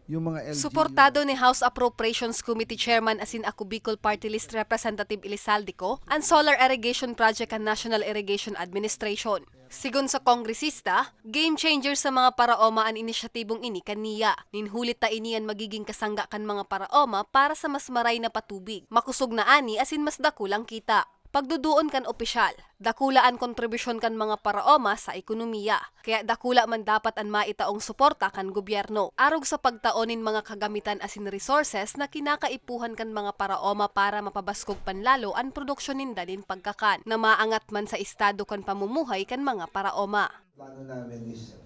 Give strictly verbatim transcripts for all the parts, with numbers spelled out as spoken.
Yung mga L G U. Suportado ni House Appropriations Committee Chairman asin ako Bicol Party List Representative Elizalde Co an solar irrigation project kan National Irrigation Administration. Sigon sa kongresista, game changer sa mga paraoma an inisyatibong ini kan NIA. Nin huli ta ini an magiging kasangga kan mga paraoma para sa mas maray na patubig, makosog na ani asin mas dakulang kita. Pagduduon kan opisyal, dakula an kontribusyon kan mga paraoma sa ekonomiya, kaya dakula man dapat an maitaong suporta kan gobyerno. Arog sa pagtao nin mga kagamitan asin resources na kinakaipuhan kan mga paraoma para mapabaskog panlalo an produksyon ninda nin pagkakan, na maangat man sa estado kan pamumuhay kan mga paraoma. Plano namin is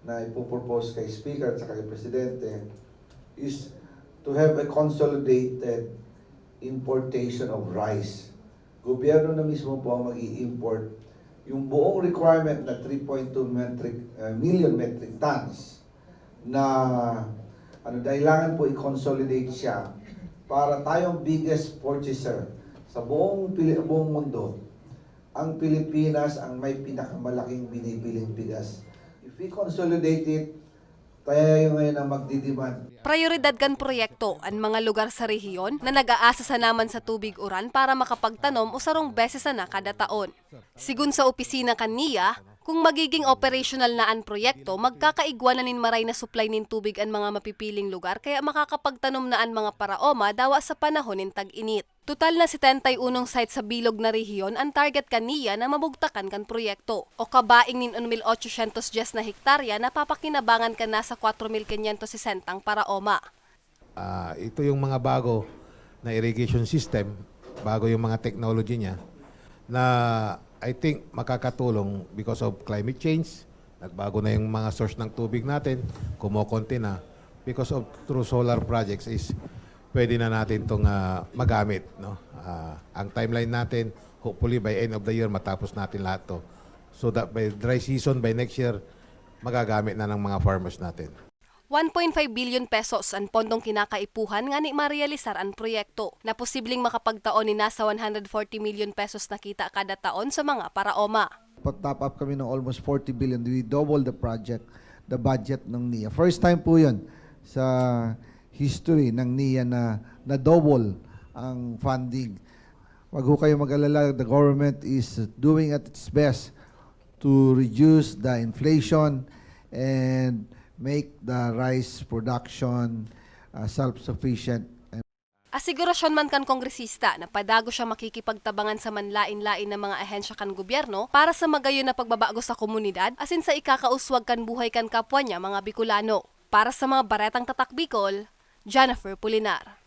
na ipopropose kay Speaker at saka kay Presidente is to have a consolidated importation of rice. Gobyerno na mismo po ang mag-i-import. Yung buong requirement na three point two metric, uh, million metric tons na ano, kailangan po i-consolidate siya para tayong biggest purchaser sa buong, Pili- buong mundo. Ang Pilipinas ang may pinakamalaking binibiling bigas. If we consolidate it, tayo ngayon ang magdidiman. Prioridad kan proyekto an mga lugar sa rehiyon na nag-aasa sana man sa tubig uran para makapagtanom o sarong beses sana kada taon. Sigon sa opisina kan NIA, kung magiging operasyonal na an proyekto, magkakaigwa na nin maray na supply nin tubig an mga mapipiling lugar, kaya makakapagtanom na an mga paraoma dawa sa panahon nin tag-init. Total na setenta y unong site sa bilog na rehiyon an target kan NIA na mabugtakan kan proyekto, o kabaing nin uno mil ochocientos dyes na hektarya na papakinabangan kan nasa kwatro mil kinyentos sesentang paraoma. Ah, ito yung mga bago na irrigation system, bago yung mga technology niya na I think makakatulong because of climate change. Nagbago na yung mga source ng tubig natin, kumokonti na. Because of through solar projects is pwede na natin itong ah, magamit. No? Ah, ang timeline natin, hopefully by end of the year matapos natin lahat to. So that by dry season, by next year, magagamit na ng mga farmers natin. One point five billion pesos an pondong kinakaipuhan ngani marealisar an proyekto, na posibleng makapagtao nin nasa one hundred forty million pesos na kita kada taon sa mga paraoma. Pa-top up kami ng almost forty billion. We double the project, the budget ng NIA. First time po yun sa history ng NIA na na-double ang funding. Wag ho kayo mag-alala, the government is doing at its best to reduce the inflation and make the rice production uh, self-sufficient. Asigurasyon man kan kongresista na padagos siya makikipagtabangan sa manlain-lain na mga ahensya kan gobyerno para sa magayon na pagbabago sa komunidad asin sa ikakauswag kan buhay kan kapwa niya mga Bicolano. Para sa mga Baretang Tatak Bicol, Jennifer Pulinar.